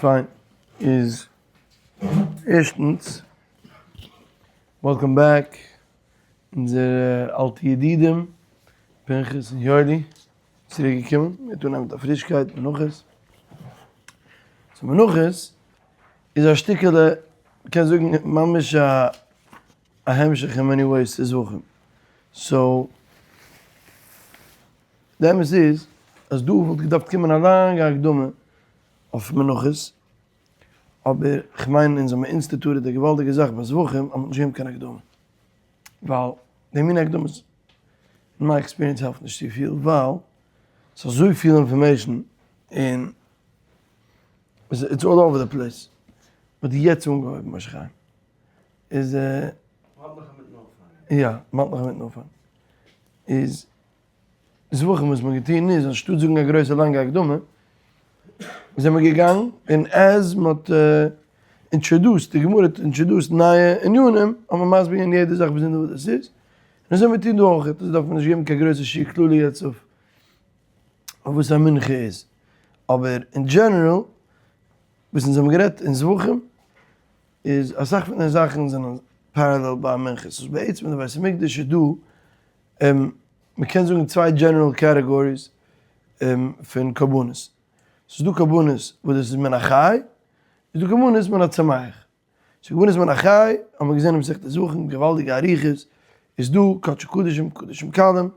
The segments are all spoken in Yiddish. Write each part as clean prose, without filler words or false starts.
פיין, איז ערשטנס, welcome back, אונזערע אלטע ידידים, פנחס און יואלי, צוריק געקומען, מ'גייט אנהייבן מיט א פרישקייט, מנחות. so מנחות איז א שטיקעלע, מ'קען זאגן ממש א א המשך אין many ways צו זבחים. so, די אמת איז אז דא וואלט געדארפט קומען א לאנגע הקדמה אויף מנחות, אבער כ'מיין אונז האבן instituted די געוואלדיגע זאך ביי זבחים אז מ'האט נישט געגעבן קיין הקדמה, ווייל די מין הקדמות אין מיין experience העלפט נישט צופיל, ווייל ס'איז אזויפיל information און it's all over the place. מ'האט יעצט אנגעהויבן משה חיים. איז מ'האלט נאך אינמיטן אנפאנגען. יא, מ'האלט נאך אינמיטן אנפאנגען. איז זבחים וואס מ'האט געטון איז אנשטאט זאגן א גרויסע לאנגע הקדמה, זענען מיר געגאנגען און as מ'האט introduced, די גמרא האט introduced נייע ענינים, האט מען מסביר געווען יעדע זאך באזונדער וואס דאס איז, און אזוי מיר טון דא אויך, דאס דארף מען נישט געבן קיין גרויסע שיעור כללי יעצט אויף וואס א מנחה איז, אבער אין general וואס אונז האבן גערעדט אין זבחים איז אסאך פון די זאכן זענען parallel ביי מנחה, ס'איז בעצם אין די בית המקדש איז דא מ'קען זאגן צוויי general categories פון קרבנות, ס'איז דא קרבנות וואס דאס איז מן החי, איז דא קרבנות מן הצומח, סאו קרבנות מן החי האט מען געזען אין מסכת זבחים געוואלדיגע אריכות, איז דא קדשי קדשים, קדשים קלים,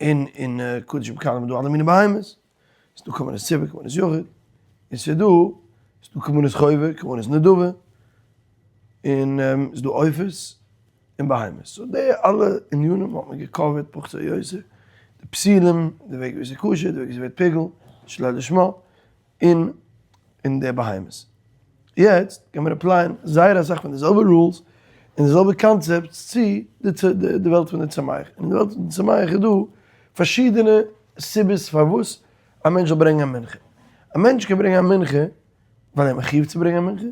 און אין קדשים קלים איז דא אלע מיני בהמות, ס'איז דא קרבנות ציבור, קרבנות יחיד, און ס'איז דא, ס'איז דא קרבנות חובה, קרבנות נדבה, און ס'איז דא עופות און בהמות. so די אלע ענינים האט מען גע cover ט פחות או יותר, די פסולים, די וועג ווי ס'איז כשר, די וועג ווי ס'ווערט פיגול, שלא לשמה, און און די בהמות. יעצט קען מען apply ען זייער אסאך פון די זעלבע rules און די זעלבע concepts צו די די וועלט פון די צומח. אין די וועלט פון די צומח איז דא פארשידענע סיבות פארוואס א מענטש זאל ברענגען א מנחה. א מענטש קען ברענגען א מנחה ווייל ער איז מחיוב צו ברענגען א מנחה,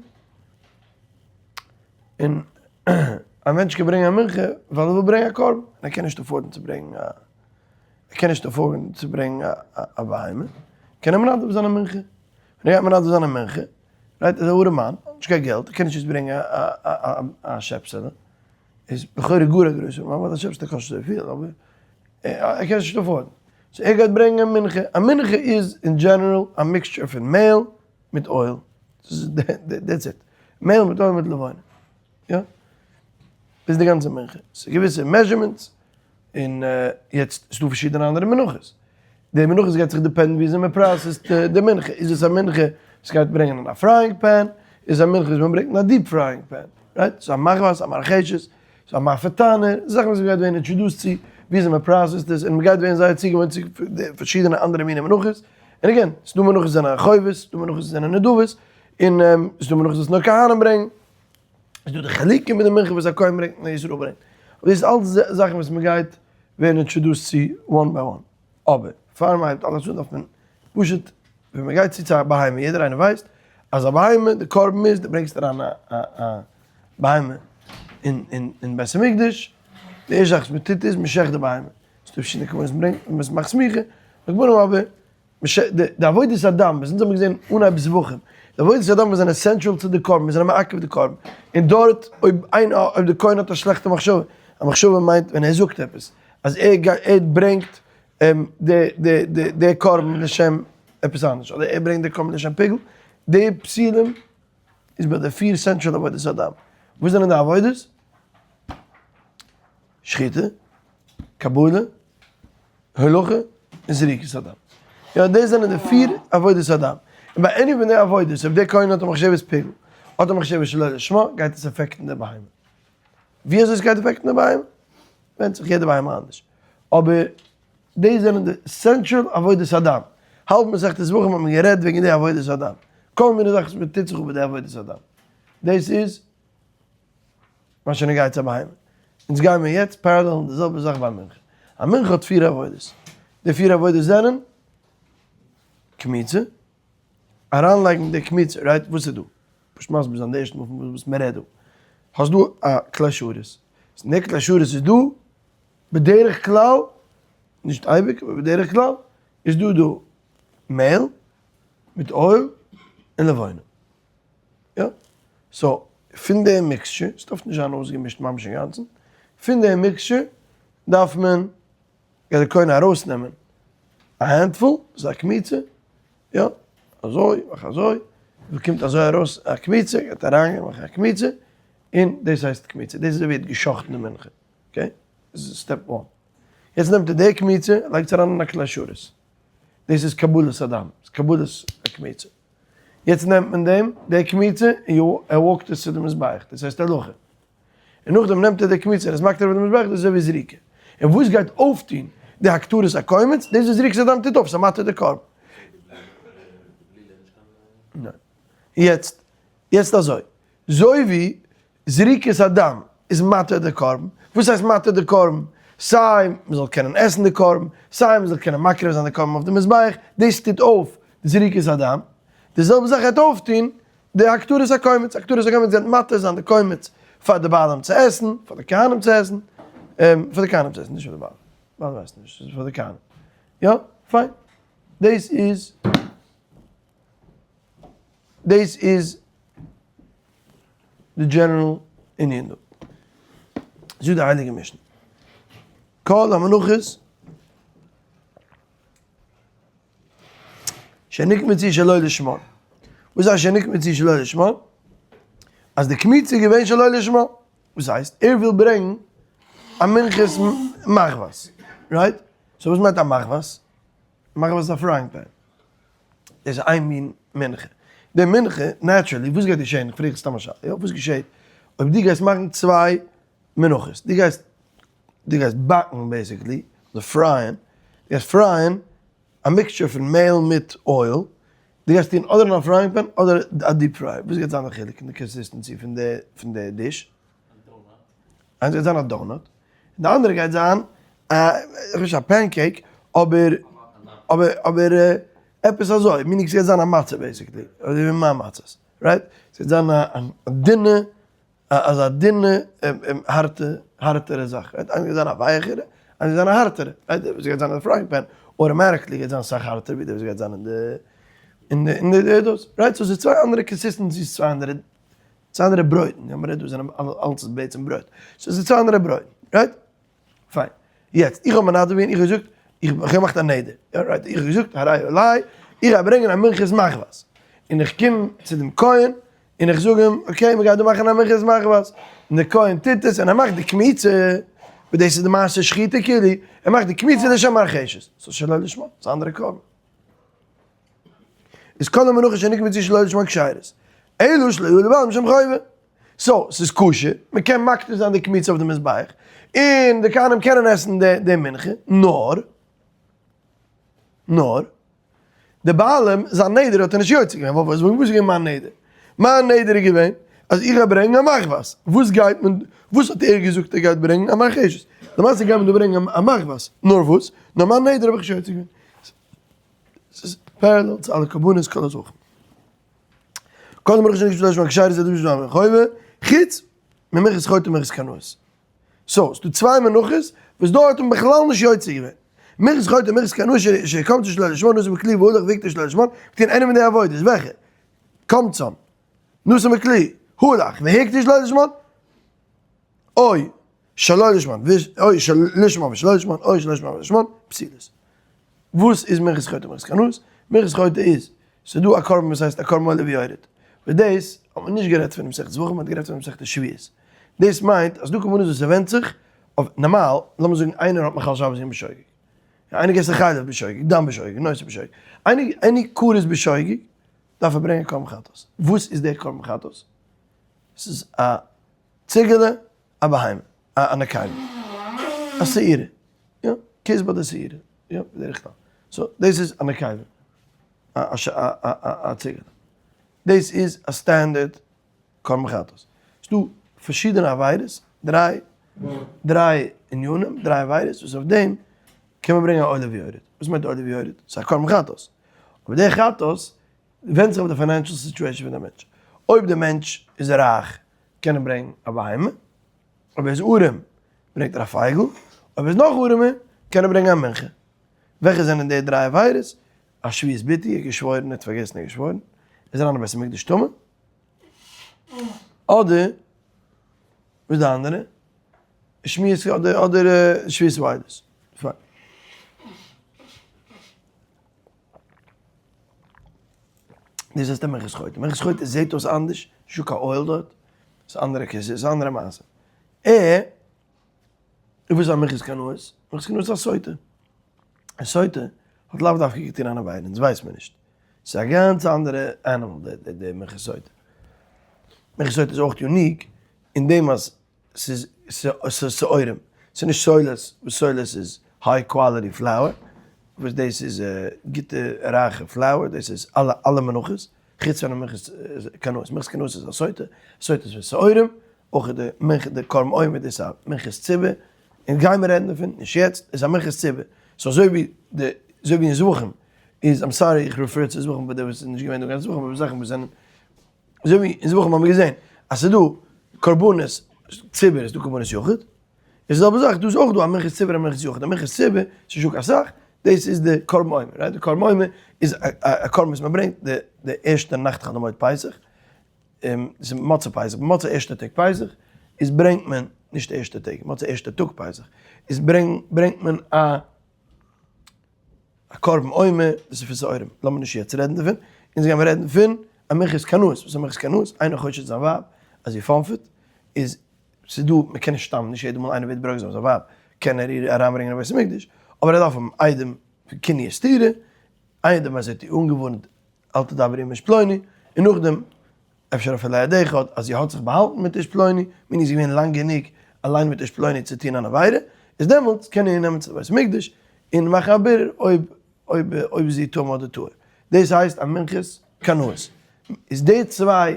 און א מענטש קען ברענגען א מנחה ווייל ער וויל ברענגען א קרבן, ער קען נישט afford ן צו ברענגען א ער קען נישט afford ן צו ברענגען א בהמה, קען ער מנדב זיין א מנחה, ווען ער גייט מנדב זיין א מנחה, right, איז א ארעמאן, האט נישט קיין געלט, ער קען נישט יעצט ברענגען א שעפסעלע, איז לכאורה גאר א גרויסע ארעמאן, ווייל א שעפסעלע קאסט נישט אזויפיל, אבער ער קען עס נישט afford ן, so ער גייט ברענגען א מנחה, א מנחה איז אין general א mixture פון מעהל מיט oil, that's it, מעהל מיט oil מיט לבונה, יא, דאס איז די גאנצע מנחה, ס'איז געוויסע measurements, און יעצט איז דא פארשידענע אנדערע מנחות, די מנחות גייט זיך depend ן וויאזוי מען process ט די מנחה, איז עס א מנחה וואס גייט ברענגען אין א frying pan, איז א מנחה וואס מען ברענגט אין א deep frying pan, right? ס'איז א מחבת, א מרחשת, ס'איז א מאפה תנור, זאכן וואס מען גייט ווערן introduced צו, וויאזוי מען process ט עס, און מען גייט ווערן זייער צוגעוואוינט צו די פארשידענע אנדערע מיני מנחות, און again, ס'איז דא מנחות וואס זענען חובות, ס'איז דא מנחות וואס זענען נדבות, און ס'איז דא מנחות וואס נאר כהנים ברענגען. איז דא די חילוקים מיט די מנחה וואס א כהן ברענגט און א ישראל ברענגט, אבער דאס איז אלץ זאכן וואס מען גייט ווערן introduced צו one by one, אבער פאר מען הייבט אלעס אן דארף מען פשוט ווען מען גייט צו צו א בהמה, יעדער איינער ווייסט אז א בהמה די קרבן איז דו ברענגסט אריין א א בהמה אין אין אין בית המקדש, די ערשטע זאך וואס מען טוט איז מען שעכט די בהמה, ס'דא פארשידענע כוונות מען ברענגט מען מאכט סמיכה, אבער די עבודת הדם וואס אונז האבן געזען אנהייב זבחים, די עבודת הדם וואס זענען central צו די קרבן, מיר זענען מעכב די קרבן, און דארט אויב איין אויב די כהן האט א שלעכטע מחשבה, א מחשבה מיינט ווען ער זאגט עפעס, אז ער גייט ער ברענגט די די די די קרבן לשם עפעס אנדערש, אדער ער ברענגט די קרבן לשם פיגול, די פסולים איז ביי די פיר central עבודת הדם. וואס זענען די עבודות? שחיטה, קבלה, הולכה און זריקת הדם. יא, דאס זענען די פיר עבודות הדם. און ביי any פון די עבודות, אויב דער כהן האט א מחשבת פיגול, אדער מחשבת שלא לשמה, גייט עס affect ן די בהמה. ווי אזוי עס גייט affect ן די בהמה, ווענדט זיך יעדע בהמה אנדערש. אבער דאס זענען די central עבודות הדם. האלב מסכת זבחים האט מען גערעדט וועגן די עבודות הדם. כל מיני זאכן וואס מען טוט זיך אפ ביי די עבודות הדם. דאס איז מה שנוגע צו א בהמה. אונז גייען מיר יעצט parallel ן די זעלבע זאך ביי מנחה. א מנחה האט פיר עבודות. די פיר עבודות זענען, קמיצה, אריינלייגן די קמיצה, right? וואס איז דא? פשוט מסביר זיין די ערשטע מאל פון וואס מען רעדט דא. האסט דא א כלי שרת. אין די כלי שרת איז דא, בדרך כלל, נישט אייביג, אבער בדרך כלל, איז דא דא מעהל. מיט oil און לבונה. יא? So, פון די mixture, עס דארף נישט זיין אויסגעמישט ממש אינגאנצן, פון די mixture דארף מען, גייט דער כהן ארויסנעמען א handful, דאס איז א קמיצה, יא, אזוי, מאך אזוי, דא קומט אזוי ארויס א קמיצה, גייט אריין מאכן א קמיצה, און דאס הייסט קמיצה, דאס איז ווי ער האט געשאכטן די מנחה, okay? דאס איז step one. יעצט נעמט ער די קמיצה, לייגט עס אריין אין א כלי שרת, דאס איז קבלת הדם, קבלת הקמיצה. יעצט נעמט מען דעם, די קמיצה, און ער walk ט עס צו די מזבח, דאס הייסט הולכה. און נאכדעם נעמט ער די קמיצה און עס מקטיר אויף די מזבח, דאס איז אזוי ווי זריקה. און וואס גייט אויפטון די הקטרת הקומץ? דאס וואס זריקת הדם טוט אויף, ס'איז מתיר די קרבן. ניין. יעצט, יעצט אזוי, זוי ווי זריקת הדם איז מתיר די קרבן, וואס הייסט מתיר די קרבן? סיי מ'זאל קענען עסן די קרבן, סיי מ'זאל קענען מקריב זיין די קרבן אויף די מזבח, דאס טוט אויף די זריקת הדם, די זעלבע זאך גייט אויפטון די הקטרת הקומץ, הקטרת הקומץ גייט מתיר זיין די קומץ פאר די בעלים צו עסן, פאר די כהנים צו עסן, פאר די כהנים צו עסן, נישט פאר די בעלים, בעלים ווייסט נישט, ס'איז פאר די כהנים, יא, פיין, דאס איז, דאס איז די general ענין דא. זאגט די הייליגע משנה, כל המנחות שנקמצו שלא לשמה. וואס הייסט שנקמצו שלא לשמה? אז די קמיצה איז געווען שלא לשמה. וואס הייסט? ער וויל ברענגן א מנחת מחבת. Right? So וואס מיינט א מחבת? מחבת איז א frying pan. דאס איז איין מין מנחה. די מנחה, naturally, וואס גייט געשען? איך פרעג סתם א שאלה, יא? וואס געשעט אויב דו גייסט מאכן צוויי מנחות? דו גייסט, דו גייסט באקן basically, אדער פרייען, דו גייסט פרייען א mixture פון מעהל מיט oil, דו גייסט טון אדער אין א frying pan אדער א deep fryer, וואס גייט זיין די חילוק אין די consistency פון די פון די dish? איינס גייט זיין א donut, און די אנדערע גייט זיין א, איך ווייס נישט א pancake, אבער אבער אבער עפעס אזוי, meaning ס'גייט זיין א מצה basically, אזוי ווי מיין מצות, right? ס'גייט זיין א דינע אזא דינע הארטע הארטערע זאך, right? איינס גייט זיין א ווייעכערע, איינס גייט זיין א הארטערע, right? וואס גייט זיין אין די frying pan, automatically גייט זיין אסאך הארטער ווי די וואס גייט זיין אין די אין די אין די דאס, right? So ס'איז צוויי אנדערע consistencies, צוויי אנדערע צוויי אנדערע ברויטן, יא מ'רעדט דא זענען אלץ איז בעצם ברויט, so ס'איז צוויי אנדערע ברויטן, right? פיין. יעצט, איך האב מנדב געווען, איך האב געזאגט, איך האב געמאכט א נדר, יא right, איך האב געזאגט הרי עלי, איך גיי ברענגען א מנחת מחבת, און איך קום צו דעם כהן, און איך זאג אים, okay, מ'גייט דא מאכן א מנחת מחבת, און דער כהן טוט עס, און ער מאכט די קמיצה, וואס דאס איז די מעשה שחיטה כאילו, ער מאכט די קמיצה לשם מרחשת, ס'איז שלא לשמה, ס'איז א אנדערע קרבן. איז כל המנחות שנקמצו שלא לשמה כשרות, אלא שלא עלו בעלים משום חובה. So, ס'איז כשר, מ'קען מקטיר זיין די קמיצה אויף די מזבח, און די כהנים קענען עסן די מנחה, נאר, נאר, די בעלים, זיין נדר האט ער נישט יוצא געווען, ווייל וואס איז געווען מיין נדר? מיין נדר איז געווען אז איך גיי ברענגען א מחבת, וואס גייט מען, וואס האט ער געזאגט ער גייט ברענגען א מרחשת? למעשה גייט מען דא ברענגען א מחבת, נאר וואס? נאר מיין נדר האב איך נישט יוצא געווען. ס'איז parallel צו אלע קרבנות כל הזכר. כל המנחות שנקמצו שלא לשמה כשרות אלא משום חובה, חוץ ממנחת חוטא ומנחת קנאות. So, ס'דא צוויי מנחות וואס דא האט מען בכלל נישט יוצא געווען. מנחת חוטא ומנחת קנאות שקמצו שלא לשמה נתן בכלי והלך והקטיר שלא לשמה, געטון איינע פון די עבודות, וועלכע? קמצן, נתן בכלי, הלך והקטיר שלא לשמה, אוי שלא לשמה, אוי שלשמה ושלא לשמה, אוי שלא לשמה ולשמה, פסולות. וואס איז מנחת חוטא ומנחת קנאות? מנחת חוטא איז, ס'איז דא א קרבן וואס הייסט א קרבן עולה ויורד, וואס דאס האט מען נישט גערעדט פון מסכת זבחים, מען האט גערעדט פון מסכת שביעית. דאס מיינט אז דא קרבנות וואס ס'ווענדט זיך אויף נארמאל, לאמיר זאגן איינער האט מחלל שבת געווען בשוגג, איינער געסן חלב בשוגג, דם בשוגג, נותר בשוגג, איינער עני כרת בשוגג, דארף ער ברענגען קרבן חטאת. וואס איז דער קרבן חטאת? ס'איז א ציגעלע, א בהמה, א נקבה, א שעירה, יא, כסבה די שעירה, יא, בדרך כלל. So, דאס איז א נקבה, א ציגעלע. דאס איז א standard קרבן חטאת. ס'דא פארשידענע עבירות, דריי, דריי ענינים, דריי עבירות, וואס אויף דעם קען מען ברענגען א עולה ויורד. וואס מיינט עולה ויורד? ס'איז א קרבן חטאת. אבער דער חטאת ווענדט זיך אויף די financial situation פון דער מענטש. אויב דער מענטש איז רייך קען ער ברענגן א בהמה, אויב ער איז ארעם ברענגט ער א פייגל, אויב ער איז נאך ארעמער קען ער ברענגען א מנחה. וועלכע זענען די דריי עבירות? א שבועת ביטוי, ער האט געשוואוירן, ער האט פארגעסן ער האט געשוואוירן, איז אריין אין בית המקדש טמא, אדער וואס איז די אנדערע? שמיעת אדער אדער שבועת העדות. פיין. דאס הייסט א מנחת חוטא. מנחת חוטא זעט אויס אנדערש, נישטא קיין אויל דארט, ס'איז אנדערע כסא, ס'איז אנדערע מעשה. ער, און וואס איז א מנחת קנאות? מנחת קנאות איז א סוטה. א סוטה האט לאו דווקא געטון אן עבירה, אונז ווייסט מען נישט. ס'איז א גאנץ אנדערע animal די די מנחת סוטה. מנחת סוטה איז אויך unique אין דעם אז ס'איז שעורים, ס'איז נישט סולת, וואס סולת איז high quality flour, וואס דאס איז גוטע רייכע flour, דאס איז אלע אלע מנחות, חוץ פון מנחת קנאות, מנחת קנאות איז א סוטה, סוטה איז פון שעורים, אויך די מנחה די קרבן עומר דאס איז א מנחת ציבור, און גיימער רעדן דערפון, נישט יעצט, איז א מנחת ציבור, סאו אזוי ווי די אזוי ווי אין זבחים איז, I'm sorry איך refer צו זבחים ביי די וואס איז נישט געווען דא קיין זבחים אבער זאכן וואס זענען אזוי ווי אין זבחים האבן מיר געזען אז ס'איז דא קרבנות ציבור איז דא קרבנות יחיד, איז די זעלבע זאך דא איז אויך דא א מנחת ציבור און מנחת יחיד, א מנחת ציבור איז נישט דא קיין סאך, דאס איז די קרבן עומר, right? די קרבן עומר איז א קרבן וואס מען ברענגט די די ערשטע נאכט חול המועד פסח, ס'איז מוצאי פסח, מוצאי ערשטע טאג פסח איז ברענגט מען, נישט ערשטע טעג, מוצאי ערשטע טאג פסח, איז ברענגט מען א א קרבן עומר, דאס איז פון שעורים, לאמיר נישט יעצט רעדן דערפון, אונז גיימיר רעדן פון א מנחת קנאות, וואס איז א מנחת קנאות? איינער חושד זיין ווייב אז זי פאנפעט, איז ס'איז דא, מ'קען נישט סתם, נישט יעדע מאל איינער ווערט ברוגז אויף זיין ווייב קען ער איר אריינברענגען אין בית המקדש, אבער ער דארף האבן עדים פון קינוי וסתירה, עדים אז ער האט איר אנגעווארנט אל תדברי עם איש פלוני, און נאכדעם אפשר אפילו עד אחד אז זי האט זיך באהאלטן מיט איש פלוני, מיינט זי איז געווען לאנג גענוג אליין מיט איש פלוני צו טון אן עבירה, איז דעמאלטס קען ער איר נעמען צו די בית המקדש און מאכן א בירור אויב אויב אויב זי איז טמא אדער טהור. דאס הייסט א מנחת קנאות. איז די צוויי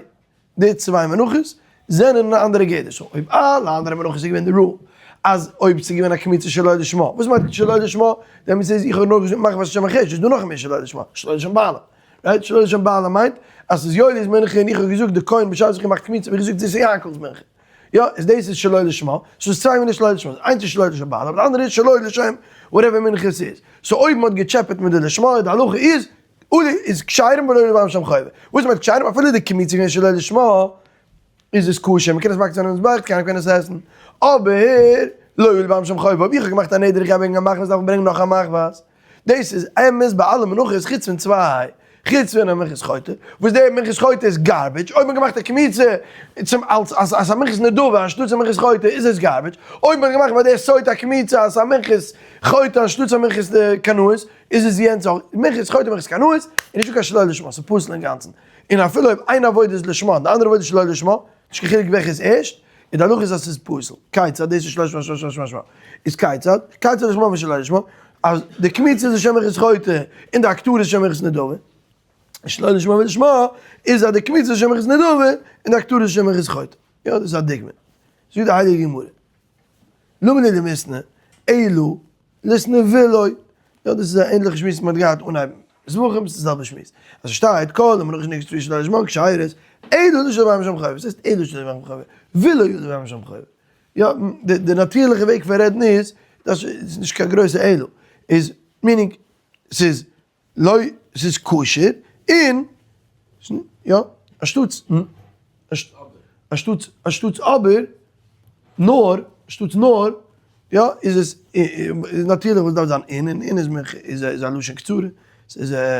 די צוויי מנחות זענען אין א אנדערע גדר. so אויב אלע אנדערע מנחות איז געווען די rule אז אויב ס'איז געווען א קמיצה שלא לשמה, וואס מיינט שלא לשמה? דעמאלטס איז איך האב נאר געזאגט מחמת שם החשק, איז דא נאך מער שלא לשמה, שלא לשם בעלה. right? שלא לשם בעלה מיינט אז ס'איז יואלי'ס מנחה און איך האב געזאגט די כהן בשעת איך געמאכט קמיצה האב איך געזאגט דאס איז יענקל'ס מנחה. יא, איז דאס איז שלא לשמה, ס'איז צוויי מיני שלא לשמה, איינס איז שלא לשם בעלה אבער די אנדערע איז שלא לשם whatever מנחה ס'איז. so אויב מ'האט געטשעפעט מיט די לשמה די הלכה איז אולי איז כשרים ולא לבם שם חובה. וואס מיינט כשרים? אפילו די קמיצה איז געווען שלא לשמה איז עס כשר, מ'קען עס מקריב זיין אין מזבח, קיינער קען עס עסן. אבער לא לבם שם חובה, אויב איך האב געמאכט א נדר איך גיי ברענגען א מחבת דארף איך ברענגען נאך א מחבת. דאס איז אמת ביי אלע מנחות חוץ פון צוויי, חוץ פון א מנחת חוטא, וואס דער מנחת חוטא איז garbage, אויב מ'האט געמאכט א קמיצה צום אלס אז א מנחת נדבה אנשטאטס א מנחת חוטא איז עס garbage, אויב מ'האט געמאכט ביי דער סוטה א קמיצה אז א מנחת חוטא אנשטאטס א מנחת קנאות איז עס יענץ אויך, מנחת חוטא מנחת קנאות איז נישטא קיין שלא לשמה, ס'איז פסול אינגאנצן, און אפילו אויב איין עבודה איז לשמה און די אנדערע עבודה איז שלא לשמה, נישט קיין חילוק וועלכע איז ערשט, און די הלכה איז אז ס'איז פסול. כיצד, דאס איז שלא לשמה שלא לשמה לשמה. איז כיצד, כיצד לשמה ושלא לשמה, אז די קמיצה איז לשם מנחת חוטא, און די הקטרה איז לשם מנחת נדבה. שלא לשמה ולשמה, איז אז די קמיצה איז לשם מנחת נדבה, און די הקטרה איז לשם מנחת חוטא. יא, דאס איז א דוגמא. זאגט די הייליגע גמרא, למה לי למיתנא, אלא ליתני ולא. יא, דאס איז א ענליכע שמועס וואס מ'האט געהאט אנהייב זבחים, ס'איז די זעלבע שמועס. אז ס'שטייט כל המנחות שנקדשו שלא לשמה כשרות, אלא לשם בהמה לשם חובה. וואס הייסט אלא לשם בהמה חובה? ולא יהא לבהמה לשם חובה. יא, די נאטירליכע וועג פון רעדן איז, דאס איז נישט קיין גרויסע אלא, איז meaning ס'איז לא, ס'איז כשר, און, יא, אנשטאטס, אנשטאטס, אנשטאטס אבער, נאר, אנשטאטס נאר, יא, איז עס, איז נאטירליך וואס דארף זיין אין, און אין איז מח, איז א לשון קצרה, ס'איז א,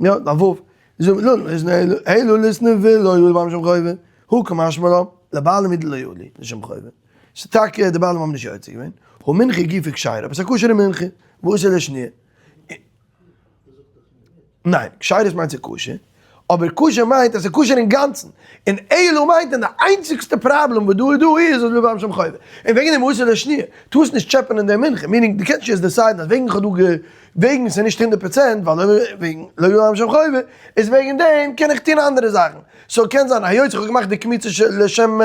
יא, א ו', איז אלא ליתני ולא יעלו לבעלים לשם חובה, הא קא משמע לן, לבעלים הוא דלא עלו לשם חובה. ס'איז טאקע די בעלים האבן נישט יוצא געווען, הא מנחה גופא כשרה, אבער ס'איז א כשר'ע מנחה, ואתי לאשנויי. ניין, כשרות מיינט ס'איז כשר, אבער כשר מיינט אז ס'איז כשר אינגאנצן, און אלא מיינט אז די איינציגסטע פראבלעם וואס דא איז דא איז אז לבעלים שם חובה, און וועגן דעם ואתי לאשנויי, טארסט נישט טשעפענען אין דער מנחה, meaning דו קענסט נישט יעצט decide ן אז וועגן איך האב דא גע וועגן ס'איז נישט 100% ווייל וועגן לא לבעלים שם חובה, איז וועגן דעם קען איך טון אנדערע זאכן, so קען זיין היות איך האב געמאכט די קמיצה לשם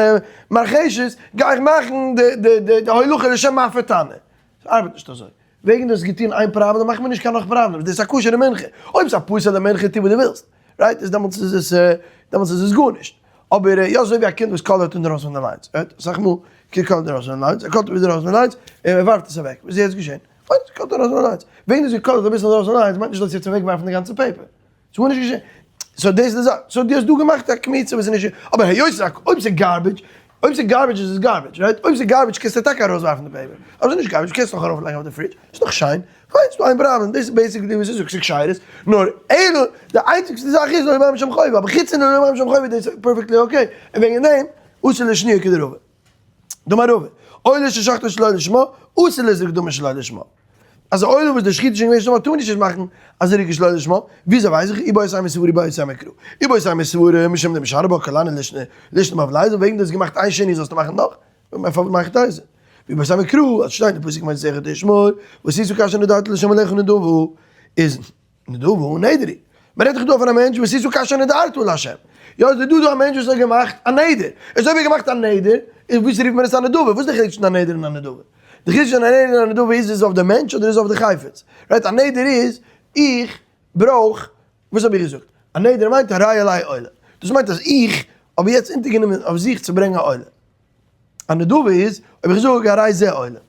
מרחשת, גיי איך מאכן די די די הולכה לשם מפתנה, ס'ארבעט נישט אזוי. וועגן דו האסט געטון איין פראבלעם מאך מיר נישט קיין נאך פראבלעמס, דאס איז א כשר'ע מנחה, אויב ס'איז א פסול'ע מנחה טו וואס דו ווילסט, right? איז דעמאלטס איז עס דעמאלטס איז עס גארנישט, אבער יא אזוי ווי א קינד וואס color ט אינדערויסן פון די lines, right? אסאך מאל קינד color ט אינדערויסן פון די lines, ער color ט אינדערויסן פון די lines און ער ווארפט עס אוועק, וואס איז יעצט געשען? פיין, עס cut ארויס אליינס. ווען דאס גע cut אביסל ארויס אליינס מיינט נישט אז יעצט אוועקווארפן די גאנצע paper. ס'איז גארנישט געשען. so דאס איז די זאך. so דו האסט דא געמאכט א קמיצה וואס איז נישט, אבער היות ס'איז א, אויב ס'איז garbage, אויב ס'איז garbage איז עס garbage, right? אויב ס'איז garbage קענסטו טאקע ארויסווארפן די paper. אבער ס'איז נישט garbage קענסטו נאך ארויפלייגן אויף די fridge, ס'איז נאך שיין. פיין, ס'דא איין פראבלעם, דאס איז basically וואס דו זאגסט, ס'איז כשרות, נאר אלא די איינציגסטע זאך איז לא ימלא שם חובה, אבער חוץ פון לא ימלא שם חובה דאס איז perfectly okay, און וועגן דעם אסור לשנויי כדרבא. דאמר רבא, עולה ששחטו שלא לשמה, אסור לזרוק דמים שלא לשמה. אז א עולה וואס די שחיטה איז שוין געווען שלמה טאר מען נישט מאכן א זריקה שלא לשמה, וויאזוי ווייס איך? איבעית אימא סברא איבעית אימא קרא. איבעית אימא סברא משום דמשרי בה כולנה לישנא מבלעיז, וועגן דו האסט געמאכט איין שינוי זאלסטו מאכן נאך, פארוואס מאך איך טויזענט? ואיבעית אימא קרא, אז שטייט אין פסוק מוצאיך תשמור, ועשית כאשר נדרת לה' אלקיך נדבה, איז נדבה נדר היא. מען רעדט דאך דא פון א מענטש ועשית כאשר נדרת לה'. יא, איז דא דא א מענטש וואס האט געמאכט א נדר. איז אויב ער האט געמאכט א נדר, איז וואס רופט מען עס א נדבה? וואס איז די חילוק צווישן א נדר און א נדבה? די חילוק צווישן א נדר און א נדבה איז, איז אויף די מענטש אדער איז אויף די חפץ. right? א נדר איז, איך ברויך, וואס האב איך געזאגט? א נדר מיינט הרי עלי עולה. דאס מיינט אז איך האב יעצט אונטערגענומען אויף זיך צו ברענגען א עולה. א נדבה איז אויב איך זאג הרי זה עולה.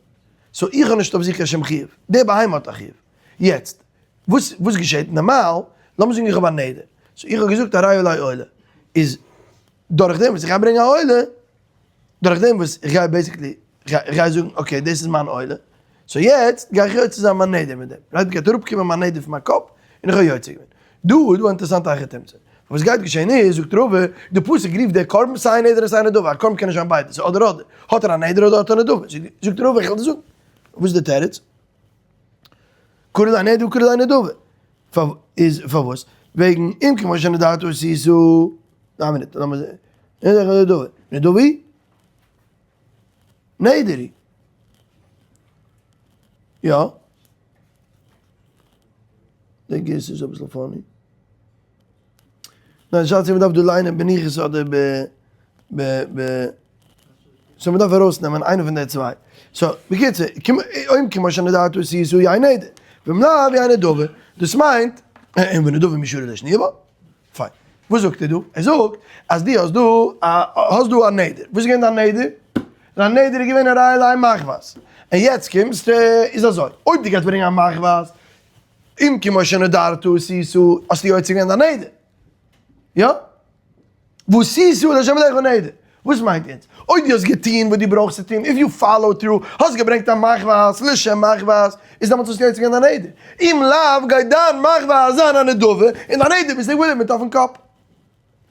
so איך האב נישט אויף זיך קיין שום חיוב. די בהמה האט א חיוב. יעצט, וואס וואס געשעט? נארמאל, לאמיר זאגן איך האב א נדר. so איך האב געזאגט הרי עלי עולה. איז דורך דעם וואס איך גיי ברענגען א עולה, דורך דעם וואס איך גיי basically, איך גיי זאגן okay דאס איז מיין עולה. so יעצט גיי איך יוצא זיין מיין נדר מיט דעם. right? גייט אראפקומען מיין נדר פון מיין קאפ, און איך האב יוצא געווען. דא איז דא א אינטערעסאנטע היכי תמצא. וואס גייט געשען איז, זאגט רבא, די פסוק רופט דער קרבן סיי נדר און סיי נדבה, א קרבן קען נישט זיין ביידע, ס'איז אדער אדער, האט ער א נדר אדער האט ער נדבה, זאגט רבא איך וועל דיר זאגן, וואס איז די תירוץ? קרי ליה נדר וקרי ליה נדבה, איז פארוואס? וועגן אם כמו שנדרת עשית, א מינוט, לאמיר זען, נדבה, נדבה? נדר היא. יא. די גירסא איז אביסל funny. ניין, שאלת צו מ'דארף דא ליינען בניחותא אדער ב ב ב so מ'דארף ארויסנעמען איינע פון די צוויי. so, בקיצור, אם כמו שנדרת עשית יהא נדר. ואם לאו יהא נדבה. דאס מיינט, און ונדבה מי שרי לשנויי בה. פיין. וואס זאגט ער דא? ער זאגט אז דו האסט דא א האסט דא א נדר. וואס איז געווען דיין נדר? דיין נדר איז געווען הרי עלי מחבת. און יעצט קומסטו, איז אזוי, אויב דו גייסט ברענגען א מחבת, אם כמו שנדרת עשית, האסטו יוצא געווען דיין נדר. יא? ועשית לה' אלקיך נדר. וואס מיינט יעצט? אויב דו האסט געטון וואס דו ברויכסט צו טון, if you follow through, האסט געברענגט א מחבת לשם מחבת, איז דעמאלטס האסטו יוצא געווען דיין נדר. אם לאו, גייט דיין מחבת זיין א נדבה, און דיין נדר ביסטו געבליבן מיט אויפן קאפ.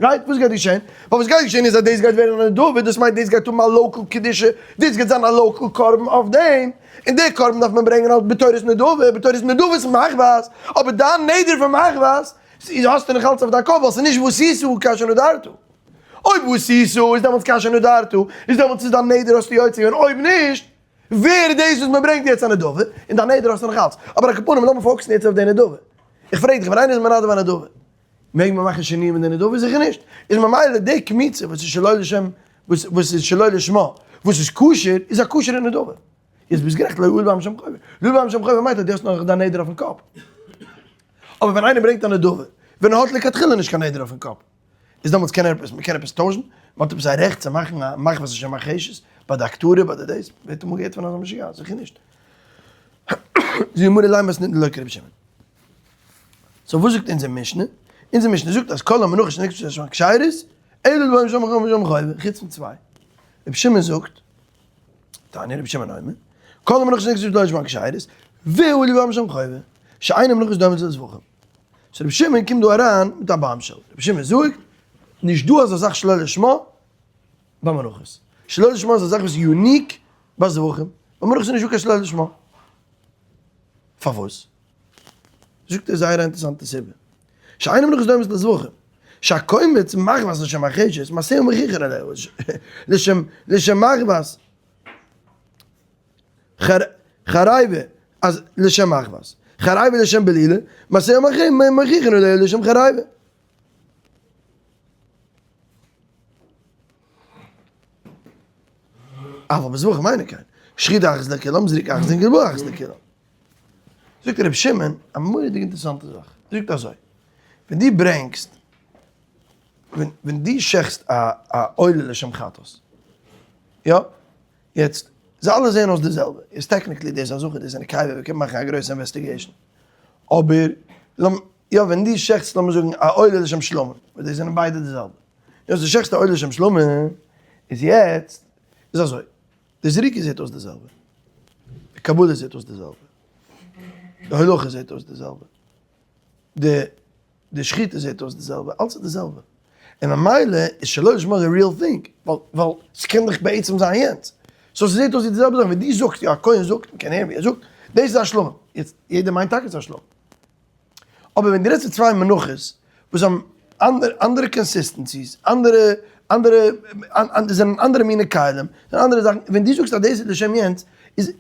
right? וואס גייט געשען? ווייל וואס גייט געשען איז אז דאס גייט ווערן א נדבה, דאס מיינט דאס גייט האבן א local קדושה, דאס גייט זיין א local קרבן אויף דעם, און די קרבן דארף מען ברענגען אלס בתורת נדבה, בתורת נדבת מחבת, אבער דיין נדר פון מחבת, האסטו נאך אלץ אויף דיין קאפ, ווייל ס'איז נישט ועשית כאשר נדרת. אויב ועשית איז דעמאלטס כאשר נדרת, איז דעמאלטס איז דיין נדר האסטו יוצא געווען, אויב נישט, ווער איז דאס וואס מען ברענגט יעצט א נדבה, און דיין נדר האסטו נאך אלץ. אבער על כל פנים לאמיר focus ן יעצט אויף די נדבה. איך פרעג דיך, ווען איינער איז מנדב א נדבה, מעג מען מאכן שינויים אין די נדבה? זיכער נישט. איז ממילא די קמיצה וואס איז שלא לשם, וואס איז שלא לשמה, וואס איז כשר, איז א כשר'ע נדבה. יעצט ביסט גערעכט, לא עלה בם שם חובה. לא עלה בם שם חובה מיינט אז דו האסט נאך דיין נדר אויפן קאפ. אבער ווען איינער ברענגט א נדבה, ווען ער האט לכתחילה נישט קיין נדר אויפן קאפ, איז דעמאלטס קען ער עפעס, מ'קען עפעס טוישן? מ'האט עפעס א רעכט צו מאכן א מחבת לשם מרחשת, ביי די הקטרה, ביי די דאס? ווער האט אמאל געהערט פון אזא משוגעת? זיכער נישט. זו גמרא לימא מתניתין דלא כרבי שמעון. so וואס זאגט אונזער משנה? אונזער משנה זאגט אז כל המנחות שנקדשו לשם כשרות, אלא לדברים שאין בהם חובה, חוץ פון צוויי. רבי שמעון זאגט, תניא רבי שמעון אומר, כל המנחות שנקדשו לשם כשרות, והועילו בהם לשם חובה, שאין המנחות דומות לזבחים. so רבי שמעון קומט דא אריין מיט א bombshell. רבי שמעון זאגט, נישט דא אזא זאך שלא לשמה ביי מנחות. שלא לשמה איז א זאך וואס איז unique ביי זבחים. ביי מנחות איז נישטא קיין שלא לשמה. פארוואס? זאגט ער זייער א אינטערעסאנטע סיבה. שאין המנחות דומות לזבחים. שהקומץ מחבת לשם מרחשת, מעשהו מוכיחין עליה, לשם לשם מחבת. חריבה, אז לשם מחבת. חריבה לשם בלילה, מעשהו מוכיחין עליה לשם חריבה. אבל בזבחים אינו כן. שחיטה אחת לכולם, זריקה אחת וגלבוע אחת לכולם. זאגט רבי שמעון א מורא'דיג אינטערעסאנטע זאך, ער זאגט אזוי, ווען דו ברענגסט, ווען דו שעכסט א עולה לשם חטאת, יא, יעצט. זיי אלע זעען אויס די זעלבע, איז technically דאס א זכר דאס איז א נקבה, מ'קען מאכן א גרויסע investigation, אבער יא ווען דו שעכטסט לאמיר זאגן א עולה לשם שלמים, וואס דאס זענען ביידע די זעלבע, יא אז דו שעכטסט א עולה לשם שלמים, איז יעצט איז אזוי, די זריקה זעט אויס די זעלבע, די קבלה זעט אויס די זעלבע, די הולכה זעט אויס די זעלבע, די די שחיטה זעט אויס די זעלבע, אלץ איז די זעלבע, און ממילא איז שלא לשמה די real thing, ווייל ווייל ס'קען דאך בעצם זיין יענץ, so ס'זעט אויס ווי די זעלבע זאך, ווען דו זאגסט, יא א כהן זאגט, מ'קען הערן ווי ער זאגט, דאס איז א שלמים, יעצט יעדער מיינט טאקע ס'איז א שלמים, אבער ווען דו רעדסט פון צוויי מנחות וואס האבן אנדערע אנדערע consistencies, אנדערע אנדערע זענען אנדערע מיני כלים, זענען אנדערע זאכן, ווען דו זאגסט אז דאס איז לשם יענץ, איז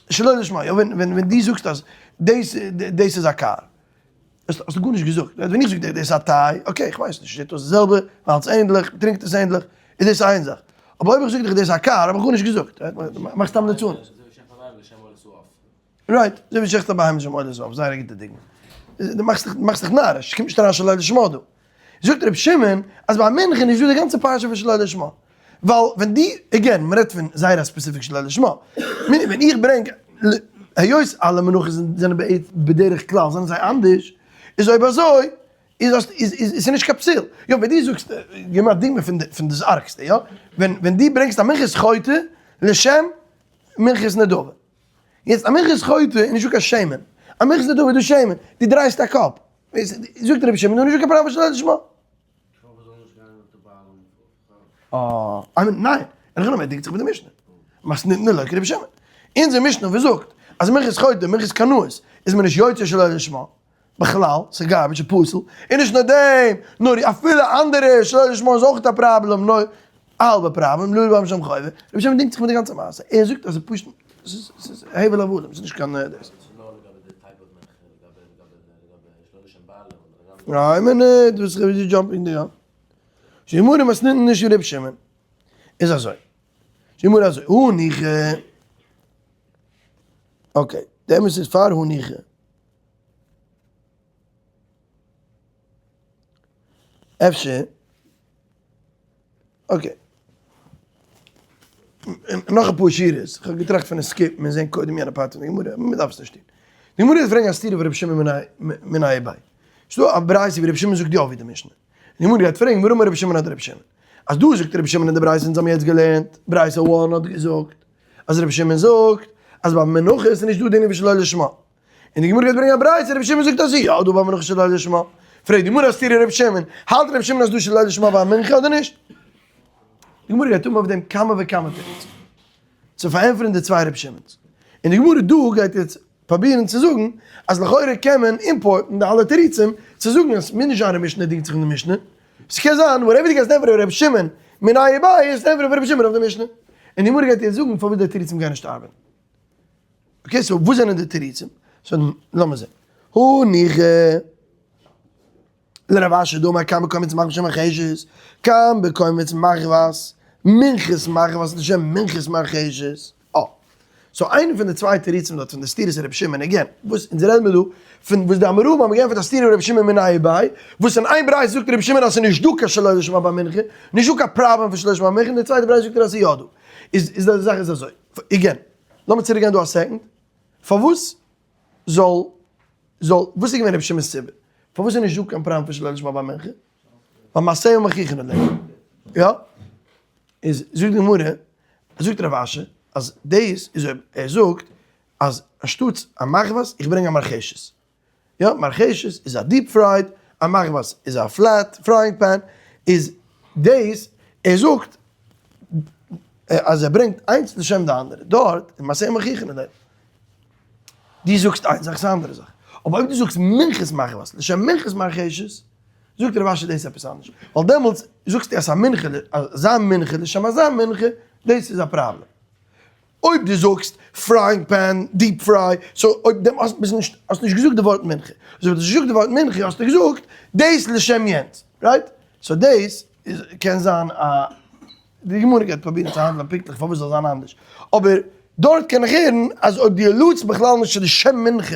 שלא לשמה, יא ווען ווען דו זאגסט אז דאס דאס איז א קאר, האסטו גארנישט געזאגט, ווען איך זאג דיר דאס איז א טיי, okay איך ווייס נישט, זעט אויס די זעלבע, מ'האלט עס ענדליך, מ'טרינקט עס ענדליך, איז דאס איין זאך, אבער אויב איך זאג דיך דאס איז א קאר האב איך גארנישט געזאגט, מאך סתם ליצנות. right, אזוי ווי שחט א בהמה לשם עולת העוף, זייער א גוטע דוגמא. דו מאכסט דיך מאכסט דיך נאריש, ס'קומט נישט אריין שלא לשמה דא. זאגט רבי שמעון אז ביי מנחה איז נישטא די גאנצע פרשה פון שלא לשמה. ווייל ווען דו, again, מ'רעדט פון זייער א specific שלא לשמה. ווען איך ברענג, היות אלע מנחות זענען בדרך כלל זענען זיי אנדערש, איז אויב אזוי איז איז איז נישט קיין פסול. יא, ווען דו זאגסט, גיב מיר א דוגמא פון פון דאס ארגסטע, יא? ווען ווען דו ברענגסט א מנחת חוטא לשם מנחת נדבה. יעצט א מנחת חוטא איז נישטא קיין שמן, א מנחת נדבה איז דא שמן, דו דרייסט א קאפ, זאגט רבי שמעון, נישטא קיין פראבלעם שלא לשמה. אה, ניין, אין הכי נמי דינגט זיך מיט די משנה. מתניתין דלא כרבי שמעון. אונזער משנה וואס זאגט אז מנחת חוטא און מנחת קנאות איז מען נישט יוצא שלא לשמה, בכלל, ס'איז garbage, ס'איז פסול, און נישט נאר דעם, נאר אפילו אנדערע שלא לשמה איז אויך א פראבלעם, נאר א האלבע פראבלעם, לא יבא משם חובה, רבי שמעון דינגט זיך מיט די גאנצע מעשה, ער זאגט אז ס'איז פשוט, ס'איז הבל הבלים, ס'איז נישט קיין דאס. איין מינוט, וואס איז די jumping די gun? שימורים מתניתין נישט רבי שמעון, איז אזוי, שימור אזוי, הניחא, okay, די אמת איז פאר הניחא. אפשר, okay, נאך אפאר שורות, איך האב געטראכט פון עס skip ן און זען קודם יענע part פון די גמרא, אבער מען דארף עס נישט טון. די גמרא איז פרעגן א סתירה פון רבי שמעון מיניה וביה. ס'דא א ברייתא ווי רבי שמעון זאגט יא ווי די משנה. די גמרא גייט פרעגן ווארום רבי שמעון אדער רבי שמעון. אז דא זאגט רבי שמעון אין די ברייתא אונז האבן יעצט געלערנט, ברייתא one האט געזאגט אז רבי שמעון זאגט אז ביי מנחות איז נישט דא דינים פון שלא לשמה. און די גמרא גייט ברענגען א ברייתא, רבי שמעון זאגט אז יא דא ביי מנחה שלא לשמה. פרעגט די גמרא א סתירה רבי שמעון, האלט רבי שמעון אז דא שלא לשמה ביי מנחה אדער נישט? די גמרא גייט האבן אויף דעם כמה וכמה תירוצים צו פארענטפערן די צוויי רבי שמעון'ס. און די גמרא דא גייט יעצט פרובירן צו זאגן אז לכאורה קען מען import ן די אלע תירוצים צו זאגן אז ס'מוז נישט זיין רבי משנה דינגט זיך אין די משנה, ס'קען זיין whatever דו גייסט ענטפערן רבי שמעון מיניה וביה איז ענטפערן רבי שמעון אויף די משנה. און די גמרא גייט יעצט זאגן פארוואס די תירוצים גייען נישט ארבעטן. okay, so וואס זענען די תירוצים? so לאמיר זען. הניחא לרב אשי דאמר כאן בקומץ מחבת לשם מרחשת, כאן בקומץ מחבת, מנחת מחבת לשם מנחת מרחשת. אה. so איינע פון די צוויי תירוצים דארט פון די סתירות רבי שמעון, again, וואס אונז רעדן מיר דא פון וואס די אמוראים האבן געענטפערט א סתירה רבי שמעון מיניה וביה, וואס אין איין ברייתא זאגט רבי שמעון אז ס'איז נישט דא קיין שלא לשמה ביי מנחה, נישט דא קיין פראבלעם פון שלא לשמה ביי מנחה, און די צווייטע ברייתא זאגט ער אז ס'איז יא דא. איז איז די זאך איז אזוי. again, לאמיר צוריק גיין דא א second, פארוואס זאל זאל, וואס איז געווען רבי שמעון'ס סיבה? פארוואס איז נישט דא קיין פראבלעם פון שלא לשמה ביי מנחה? ווייל מעשיה מוכיחין עליה. יא? איז זאגט די גמרא, זאגט רב אשי, אז דאס איז אויב ער זאגט אז אנשטאטס א מחבת איך ברענג א מרחשת. יא, מרחשת איז א deep fried, א מחבת איז א flat frying pan, איז דאס ער זאגט אז ער ברענגט איינס לשם די אנדערע, דארט איז מעשיה מוכיחין עליה. דו זאגסט איין זאך, ס'איז א אנדערע זאך. אבער אויב דו זאגסט מנחת מחבת לשם מנחת מרחשת, זאגט רב אשי דאס איז עפעס אנדערש. ווייל דעמאלטס זאגסטו אז א מנחה, אזא מנחה לשם אזא מנחה, דאס איז א פראבלעם. אויב דו זאגסט frying pan, deep fry, so אויב דעם האסט ביסט נישט, האסט נישט געזאגט די ווארט מנחה. אזוי ווי דו האסט נישט געזאגט די ווארט מנחה האסטו געזאגט דאס לשם יענץ, right? so דאס איז קען זיין א, די גמרא גייט פרובירן צו האנדלען פונקטליך פארוואס זאל זיין אנדערש, אבער דארט קען איך הערן אז אויב דו allude סט בכלל נישט צו די שם מנחה,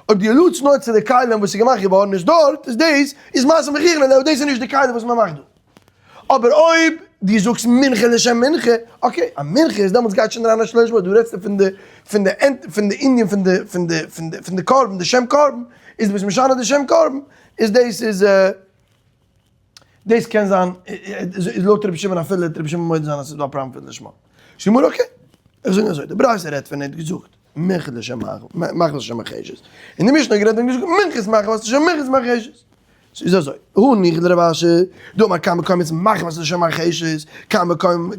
אויב דו allude סט נאר צו די כלים וואס איז געמאכט געווארן איז דארט איז דאס איז מעשה מוכיחין עליה, דאס איז נישט די כלים וואס מען מאכט דא. אבער אויב. דו זאגסט מנחה לשם מנחה, okay, א מנחה איז דעמאלטס גייט שוין אריין א שלא לשמה, דא רעדסטו פון די פון די ענד פון די ענין פון די פון די פון די פון די קרבן, די שם קרבן, איז דו ביסט משנה די שם קרבן, איז דאס איז דאס קען זיין איז לויט רבי שמעון אפילו וועט רבי שמעון מודה זיין אז ס'איז דא א פראבלעם פון לשמה. זאגט די גמרא okay, איך זאג אזוי, די ברייתא רעדט פון ער האט געזאגט מנחה לשם מחבת לשם מרחשת, און די משנה האט גערעדט און געזאגט מנחת מחבת לשם מנחת מרחשת. ס'איז אזוי, הניחא לרב אשי, דאמר כאן בקומץ מחבת לשם מרחשת,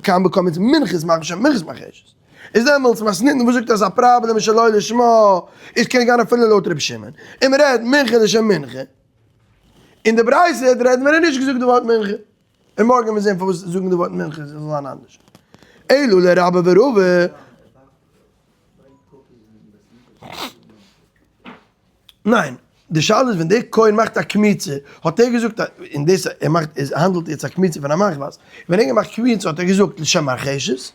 כאן בקומץ מנחת מחבת לשם מנחת מרחשת. איז דעמאלטס מתניתין וואס זאגט אז א פראבלעם איז שלא לשמה, איז קען גיין אפילו לויט רבי שמעון, און מ'רעדט מנחה לשם מנחה. אין די ברייתא האט ר' מר' נישט געזאגט די ווארט מנחה, און מארגן וועט מען זען פארוואס זאגן די ווארט מנחה זאל זיין אנדערש. אלא לרבה ורבא. ניין, די שאלה איז ווען דער כהן מאכט א קמיצה, האט ער געזאגט, און דאס ער מאכט, עס האנדלט יעצט א קמיצה פון א מחבת, ווען ער האט געמאכט קמיצה האט ער געזאגט לשם מרחשת,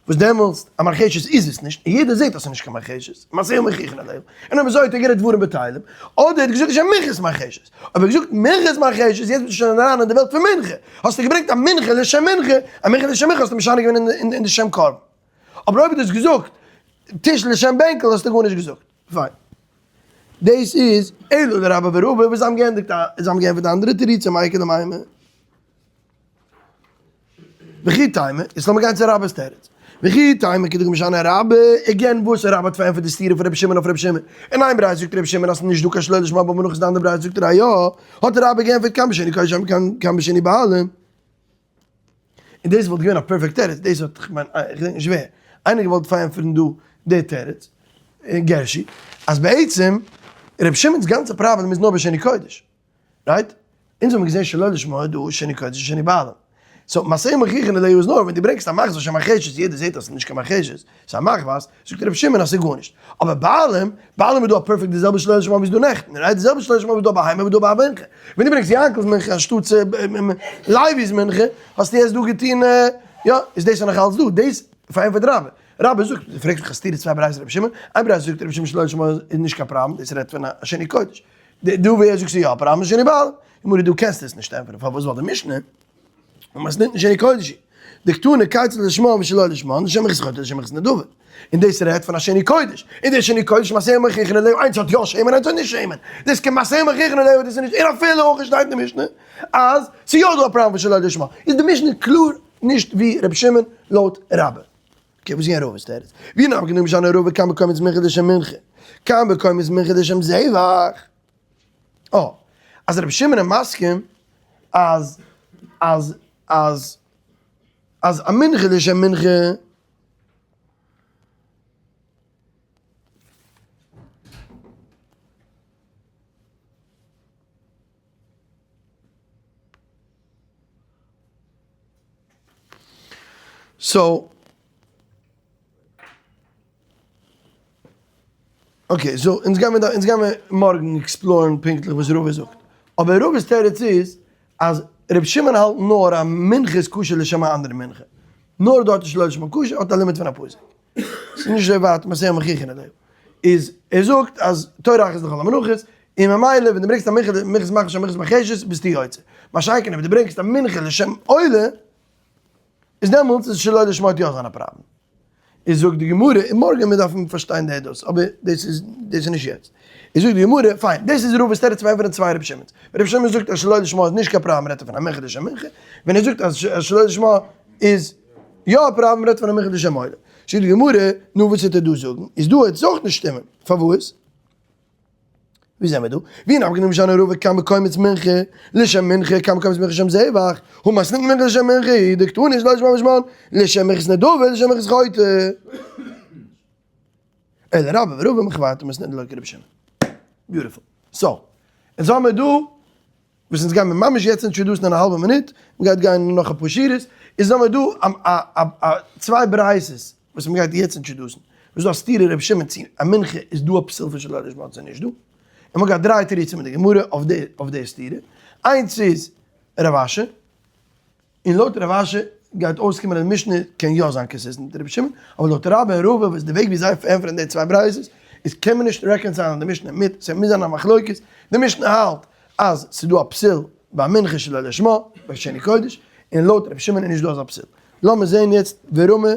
וואס דעמאלסט א מרחשת איז עס נישט, און יעדער זעט אז ס'איז נישט קיין מרחשת, מעשיה מוכיחין עליה, און אויב אזוי האט ער גערעדט דברים בטלים, אדער ער האט געזאגט לשם מנחת מרחשת, אויב ער האט געזאגט מנחת מרחשת, יעצט ביסטו שוין אריין אין די וועלט פון מנחה, האסטו געברענגט א מנחה לשם מנחה, א מנחה לשם מנחה האסטו משנה געווען אין די שם קרבן, אבער אויב דו האסט געזאגט טיש לשם בענקל האסטו גארנישט געזאגט, פיין. דאס איז אלא לרבה ורבא וואס זיי האבן געענדיגט א, זיי האבן געענטפערט די אנדערע תירוצים איכא למימר. וכי תימא, יעצט לאמיר גיין צו רבה'ס תירוץ. וכי תימא כדקא משני רבה, again וואס רבה האט פארענטפערט די סתירה פון רבי שמעון אויף רבי שמעון. אין איין ברייתא זאגט רבי שמעון אז ס'איז נישט דא קיין שלא לשמה במנחות אין די אנדערע ברייתא זאגט ער א יא, האט רבה געענטפערט כאן בשני קודש כאן בשני בעלים. און דאס וואלט געווען א perfect תירוץ, דאס האט, כ'מיין, כ'געדענק נישט ווער, איינער געוואלט פארענטפערן דא די תירוץ, גערשי, אז בעצם רבי שמעון'ס גאנצע פראבלעם איז נאר בשני קודש. right? אונז האבן געזען שלא לשמה דא שני קודש און שני בעלים. so מעשהו מוכיחין עליה איז נאר ווען דו ברענגסט א מחבת לשם מרחשת יעדער זעט אז ס'איז נישט קיין מרחשת, ס'איז א מחבת, זאגט רבי שמעון אז ס'איז גארנישט. אבער בעלים, בעלים איז דא א perfect די זעלבע שלא לשמה ווי ס'איז דא נעכטן, right? די זעלבע שלא לשמה ווי ס'איז דא ביי בהמה ווי דא ביי א מנחה. ווען דו ברענגסט יענקל'ס מנחה אנשטאטס לוי'ס מנחה, האסטו יעצט דא געטון, יא, איז דאס נאך אלץ דא. דאס פארענטפערט רבה. רבה זאגט, דו פרעגסט מיך א סתירה צוויי ברייתות רבי שמעון, איין ברייתא זאגט רבי שמעון שלא לשמה איז נישט קיין פראבלעם, דאס רעדט פון א שני קודש. דא ווער זאגסטו יא פראבלעם שני בעלים? גמרא דו קענסט עס נישט ענטפערן פארוואס ווייל די משנה און מתניתין שני קודש דקתני כיצד לשמה ושלא לשמה לשם מנחת חוטר לשם מנחת נדבה און דאס רעדט פון א שני קודש און דער שני קודש מעשהו מוכיחין עליה איינס האט יא שמן איינס האט נישט שמן דאס קען מעשהו מוכיחין עליה דאס איז נישט און אפילו אויך שטייט אין די משנה אז ס'איז יא דא א פראבלעם פון שלא לשמה איז די משנה קלאר נישט ווי רבי שמעון לויט רבה. okay, וואס איז געווען רבא'ס תירוץ? ווי נאר גענומען משנה רבא כאן בקומץ מנחה לשם מנחה, כאן בקומץ מנחה לשם זבח. אה, אז רבי שמעון איז מסכים אז אז אז אז א מנחה לשם מנחה so okay, so אונז גיימער דא, אונז גיימער מארגן explore ן פונקטליך וואס רבא זאגט. אבער רבא'ס תירוץ איז אז ר' שמעון האלט נאר אז מנחה איז כשר לשם א אנדערע מנחה. נאר דארט איז שלא לשמה כשר, האט א לימוד פון א פסוק. ס'איז נישט אזוי ווייט מעשהו מוכיחין עליה. איז ער זאגט אז תורה אחת לכל המנחות, און ממילא ווען דו ברענגסט א מנחה מנחת מחבת לשם מנחת מרחשת ביסטו יוצא. מה שאין כן אויב דו ברענגסט א מנחה לשם עולה, איז דעמאלטס איז שלא לשמה האט יא זיין א פראבלעם. איז זאגט די גמרא, און מארגן מיר דארפן פארשטיין די דאס, אבער דאס איז דאס איז נישט יעצט. איז זאגט די גמרא, פיין, דאס איז רבא'ס תירוץ צו ענטפערן צוויי רבי שמעון'ס. ווען רבי שמעון זאגט אז שלא לשמה איז נישט קיין פראבלעם רעדט ער פון א מנחה לשם מנחה, ווען ער זאגט אז שלא לשמה איז יא א פראבלעם רעדט פון א מנחה לשם עולה. זאגט די גמרא, נו וואס וועט ער דא זאגן? איז דא וועט עס אויך נישט שטימען. פארוואס? ווי זעמער דא? ווי נפקא משנה רבא כאן בקומץ מנחה לשם מנחה כאן בקומץ מנחה לשם זבח הא מתניתין מנחה לשם מנחה היא דקתני שלא לשמה בשמן לשם מנחת נדבה לשם מנחת חוטר אלא רבה ורבא מחוורתא מתניתין דלא כרבי שמעון. beautiful. so, אונז האמיר דא וואס אונז גיימיר ממש יעצט introduce ן אין א האלבע מינוט, מ'גייט גיין נאך אפאר שורות, איז האמיר דא א א צוויי ברייתות וואס מ'גייט יעצט introduce ן, וואס דא א סתירה רבי שמעון צו א מנחה איז דא א פסול פון שלא לשמה צו נישט דא, און מ'גייט דריי תירוצים אין די גמרא אויף די אויף די סתירה, איינס איז רב אשי, און לויט רב אשי גייט אויסקומען אז די משנה קען יא זיין consistent מיט רבי שמעון, אבער לויט רבה און רבא וואס די וועג ווי זיי פארענטפערן די צוויי ברייתות איז קען מען נישט reconcile ן די משנה מיט, ס'מוז זיין א מחלוקת, די משנה האלט אז ס'איז דא א פסול ביי מנחה שלא לשמה, ביי שני קודש, און לויט רבי שמעון איז נישט דא אזא פסול. לאמיר זעהן יעצט ורמי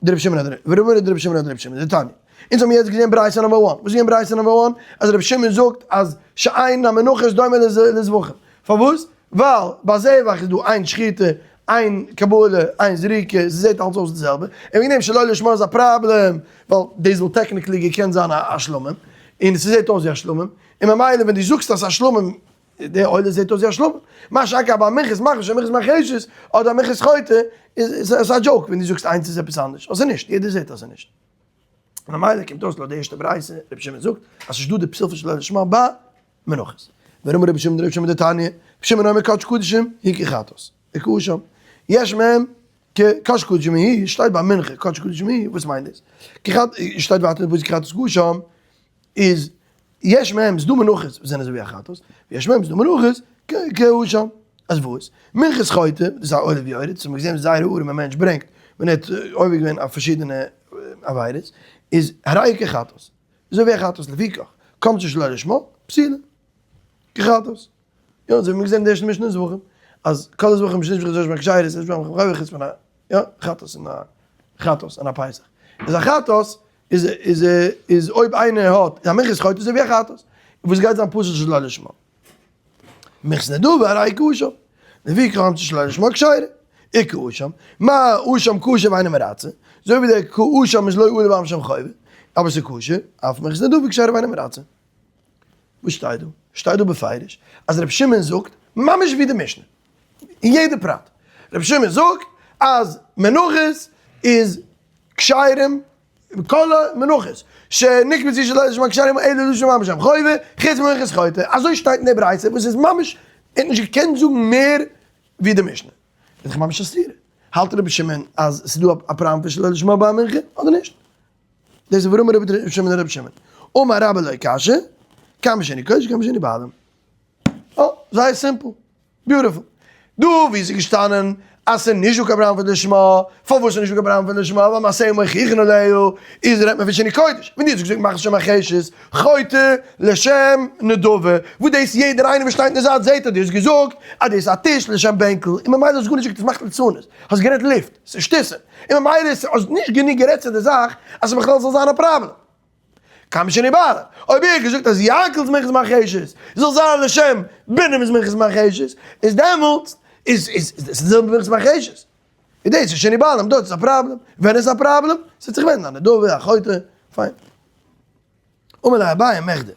דרבי שמעון אדער ורמי דרבי שמעון אדער רבי שמעון דתניא. אונז האבן יעצט געזעהן ברייתא number one. וואס איז געווען ברייתא number one? אז רבי שמעון זאגט אז שאין המנחות דומה לזבחים. פארוואס? ווייל ביי זבח איז דא איין שחיטה, איין קבלה, איין זריקה, ס'זעהט אלץ אויס די זעלבע, און וועגן דעם שלא לשמה איז א פראבלעם, ווייל דאס וואלט technically געקענט זיין א שלמים, און ס'זעהט אויס ווי א שלמים, און ממילא ווען דו זאגסט אז ס'איז א שלמים, די עולה זעהט אויס ווי א שלמים, מה שאין כן ביי מנחת מחש און מנחת מרחשת, אדער מנחת חוטא, איז עס א joke ווען דו זאגסט איינס איז עפעס אנדערש, אדער נישט, יעדער זעהט אז ס'איז נישט. און ממילא קומט אויס לויט די ערשטע ברייתא, רבי שמעון זאגט אז ס'נישט דא די פסול פון שלא לשמה ביי מנחות. ורמי רבי שמעון דרבי שמעון דתניא, רבי שמעון אומר קדש קדשים היא כחטאת, וכאשם. יש מהם כקדש קדשים היא, שטייט ביי מנחה קדש קדשים היא, וואס מיינט דאס? כחט, שטייט ווייטער אין פסוק כחטאת כאשם, איז יש מהם ס'דא מנחות וואס זענען אזוי ווי א חטאת, ויש מהם ס'דא מנחות כאשם. אז וואס? מנחת חוטא, דאס איז א עולה ויורד, דאס האט מען געזען זייער ארעמע מענטש ברענגט ווען ער האט עובר געווען אויף פארשידענע עבירות, איז הרי כחטאת. אזוי ווי א חטאת לפיכך קמצא שלא לשמה, פסולה. כחטאת. יא, אזוי ווי מיר געזען אין די ערשטע משנה אין זבחים, אז כל הזבחים שנשבחו שלא לשמה כשרות, יש בהם חובה חוץ פון א יא, חטאת און א חטאת און א פסח. איז א חטאת איז איז איז אויב איינער האט א מנחת חוטא אזוי ווי א חטאת, וואס גייט זיין פסול שלא לשמה. מנחת נדבה הרי כאשם. לפיכך קמצא שלא לשמה כשרה. וכאשם. מה אשם כשר ואינו מרצה. אזוי ווי דער כאשם איז לא עלה בם שם חובה, אבער ס'איז כשר, אף מנחת נדבה כשרה ואינו מרצה. וואס שטייט דא? שטייט דא בפירוש אז רבי שמעון זאגט ממש ווי די משנה. אין יעדע פרט. רבי שמעון זאגט אז מנחות איז כשרים, כל המנחות שנקבצו שלא לשמה כשרים אלא לשם ממש שם חובה, חוץ ממנחת חוטא. אזוי שטייט אין די ברייתא וואס איז ממש, ער האט נישט געקענט זאגן מער ווי די משנה. איז דאך ממש א סתירה. האלט רבי שמעון אז ס'איז דא א פראבלעם פון שלא לשמה ביי מנחה אדער נישט? דאס איז ורמי רבי שמעון רבי שמעון. אמר רבה לא קשיא, כאן בשני קודש כאן בשני בעלים. אה, זייער simple. Beautiful. דא ווי איז געשטאנען אז ס'איז נישט דא קיין פראבלעם פון לשמה, פארוואס איז נישט דא קיין פראבלעם פון לשמה? ווייל מעשהו מוכיחין עליה, איז רעדט מען פון שני קודש. ווען דו האסט געזאגט מאך עס שם מרחשת, חוטא לשם נדבה, וואס דאס יעדער איינער וואס שטייט אין די זייט זעט אז דו האסט געזאגט אז דאס איז א טיש לשם בענקל, און ממילא האסט גארנישט געזאגט, עס מאכט ליצנות, האסט גערעדט לופט, ס'איז שטותים, און ממילא האסט נישט גענוג גערעדט צו די זאך אז ס'בכלל זאל זיין א פראבלעם. כאן בשני בעלים. אויב ער האט געזאגט אז יענקל'ס מנחת מרחשת זאל זיין לשם בנים'ס מנחת מרחשת, איז דעמאלטס איז איז עס די זעלבע מנחת מרחשת. איז דאס איז שני בעלים, דארט איז א פראבלעם. ווען איז א פראבלעם? ס'וועט זיך ווענדן א נדבה, א חוטא, פיין. אמר ליה אביי מכדי.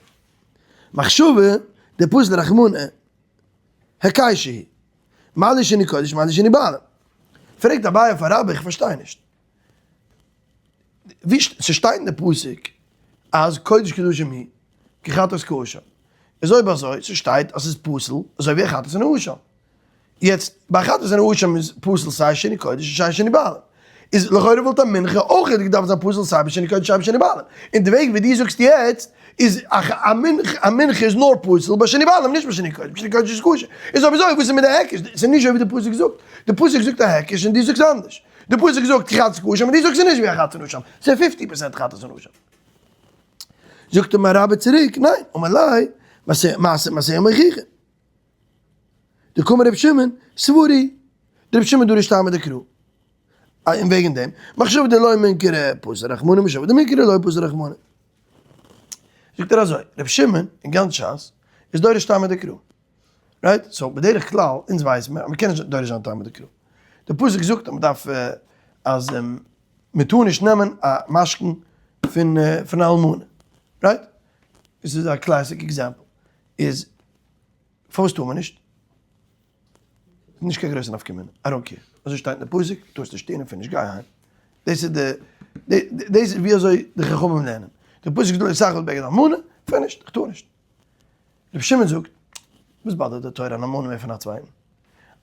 מחשבה דפסל רחמנא הקישא היא. מה לי שני קודש מה לי שני בעלים. פרעגט אביי פאר רבה איך פארשטיי נישט. ווי ס'שטייט אין די פסוק אז קודש קדשים היא כחטאת כאשם, איז אויב אזוי ס'שטייט אז ס'איז פסול אזוי ווי א חטאת און אשם, יעצט ביי חטאת און אשם איז פסול סיי שני קודש און סיי שני בעלים, איז לכאורה וואלט א מנחה אויך געדארפט זיין פסול סיי בשני קודש סיי בשני בעלים, און די וועג ווי דו זאגסט יעצט איז א מנחה איז נאר פסול בשני בעלים נישט בשני קודש, בשני קודש איז כשר, איז אויב אזוי וואס איז מיט די היקש, ס'איז נישט אזוי ווי די פסוק זאגט, די פסוק זאגט א היקש און דו זאגסט אנדערש. די פסוק זאגט כחטאת כאשם און דו זאגסט ס'איז נישט ווי א חטאת און אשם, ס'איז fifty percent חטאת און אשם. זאגט אים רבה צוריק, ניין, אמר ליה, מעשה מעשהו מוכיחין. דקאמר רבי שמעון, סברה, דרבי שמעון דורש טעמא דקרא. און וועגן דעם, מחשבה דלא מינכרא פסל רחמנא מחשבה דמינכרא לא פסל רחמנא. זאגט ער אזוי, רבי שמעון אין גאנץ שס איז דורש טעמא דקרא. Right? So בדרך כלל, אונז ווייסן מיר אז מ'קען נישט דורש זיין טעמא דקרא. די פסוק זאגט אז מ'דארף אז מ'טאר נישט נעמען א משכון פון פון א אלמנה. Right? דאס איז א classic example. איז פארוואס טאר מען נישט? נישט קיין גרויסע נפקא מינה. I don't care. אזוי שטייט אין די פסוק, טארסט נישט טון און פיניש, גיי אהיים. דאס איז די דאס איז ווי אזוי די חכמים לערנען. די פסוק זאגט לא תחבול בגד אלמנה, finished, איך טאר נישט. רבי שמעון זאגט, וואס באדערט די תורה אן אלמנה מער פון א צווייטן?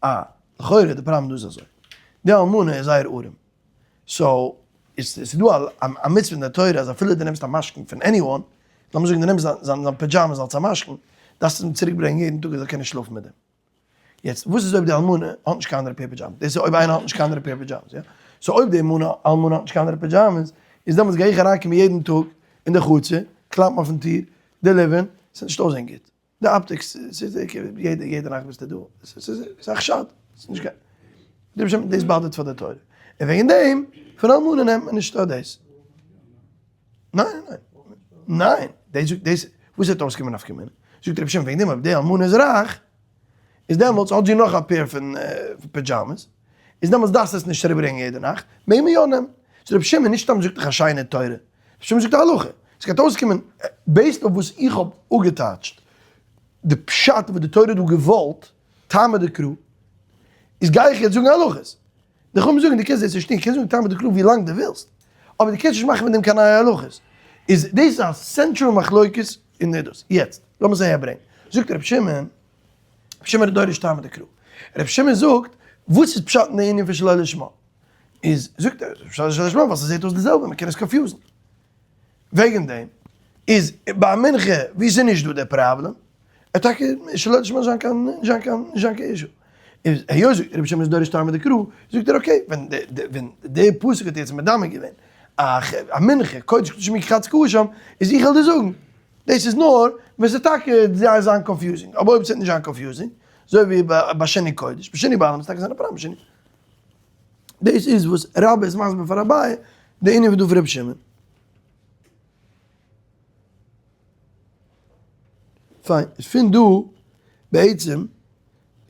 אה, לכאורה די פראבלעם דא איז אזוי, די אלמנה איז זייער ארעם, so איז ס'איז דא א מצוה אין די תורה אז אפילו דו נעמסט א משכון פון anyone, לאמיר זאגן דו נעמסט זיין pajamas אלס א משכון, דארפסטו אים צוריק ברענגען יעדן טאג ער זאל קענען שלאפן מיט דעם. יעצט וואס איז אויב די אלמנה האט נישט קיין אנדערע pair pajamas? דאס איז אויב איינער האט נישט קיין אנדערע pair pajamas, יא? So אויב די אלמנה האט נישט קיין אנדערע pajamas, איז דעמאלטס גיי איך אריינקומען יעדן טאג אין די חצר, קלאפן אויפן טיר, deliver ן, ס'וועט נישט אויסזען גוט. די optics, ס'איז יעדע נאכט ביסטו דא, ס'איז א חשד, ס'איז נישט קיין. רבי שמעון דאס bother ט פאר די תורה, און וועגן דעם פון אלמנה נעמט מען נישט דאס. ניין ניין ניין, דאס זאגט דאס, וואס וועט אויסקומען נפקא מינה? זאגט רבי שמעון וועגן דעם אויב די אלמנה איז רייך, איז דעמאלטס האט זי נאך א pair פון pajamas, איז דעמאלטס דארפסטו עס נישט צוריקברענגען יעדע נאכט, מעג מען יא נעמען. זאגט רבי שמעון נישט סתם זאגט דיך א שיינע תורה, רבי שמעון זאגט א הלכה, עס גייט אויסקומען based אויף וואס איך האב אפגעטייטשט די פשט וואס די תורה האט דא געוואלט, טעמא דקרא, איז גיי איך יעצט זאגן הלכות. די חכמים זאגן דו קענסט דאס נישט טון, קענסט זאגן טעמא דקרא ווי לאנג דו ווילסט, אבער דו קענסט נישט מאכן פון דעם קיין נייע הלכות. איז דאס איז א central מחלוקת אין נדות. יעצט, לאמיר עס אהער ברענגען. זאגט רבי שמעון, רבי שמעון איז דורש טעמא דקרא. רבי שמעון זאגט, וואס איז פשט אין די ענין פון שלא לשמה? איז זאגט ער, פשט איז שלא לשמה ווייל ס'זעט אויס די זעלבע, מ'קען עס confuse ן. וועגן דעם איז ביי מנחה ווי ס'איז נישט דא די פראבלעם, ער טאקע שלא לשמה נישט זיין קיין נישט זיין קיין נישט זיין קיין issue. איז היות רבי שמעון איז דורש טעמא דקרא, זאגט ער okay, ווען די ווען די פסוק האט יעצט מדמה געווען א א מנחה קודש קדשים כחץ קדשם, איז איך וועל דיר זאגן, דאס איז נאר ווען ס'איז טאקע זיי זיין confusing, אבער אויב ס'וועט נישט זיין confusing, אזוי ווי ביי שני קודש, ביי שני בעלים איז טאקע זיין א פראבלעם, שני. דאס איז וואס רבה איז מסביר פאר אביי די ענין וואס דא פון רבי שמעון. פיין, איז פון דא בעצם,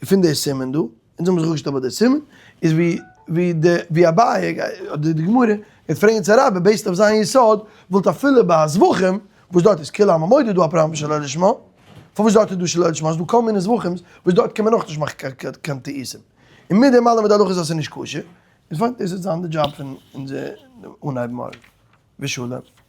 פון די סימן דא, אונז האבן זיך אפגעשטעלט ביי די סימן, איז ווי ווי די ווי אביי אדער די גמרא גייט פרעגן צו רבה based אויף זיין יסוד, וואלט אפילו ביי זבחים, וואס דארט איז כולי עלמא מודה דא א פראבלעם שלא לשמה, פארוואס דארט איז דא שלא לשמה, ס'איז דא כל מיני זבחים וואס דארט קען מען אויך נישט מאכן קיין טעותים. און מיט דעם אלעם איז די הלכה אז ס'איז נישט כשר, איז פיין, דאס וועט זיין די דזשאב פון אונזער אנהייב מארגן. ושלום.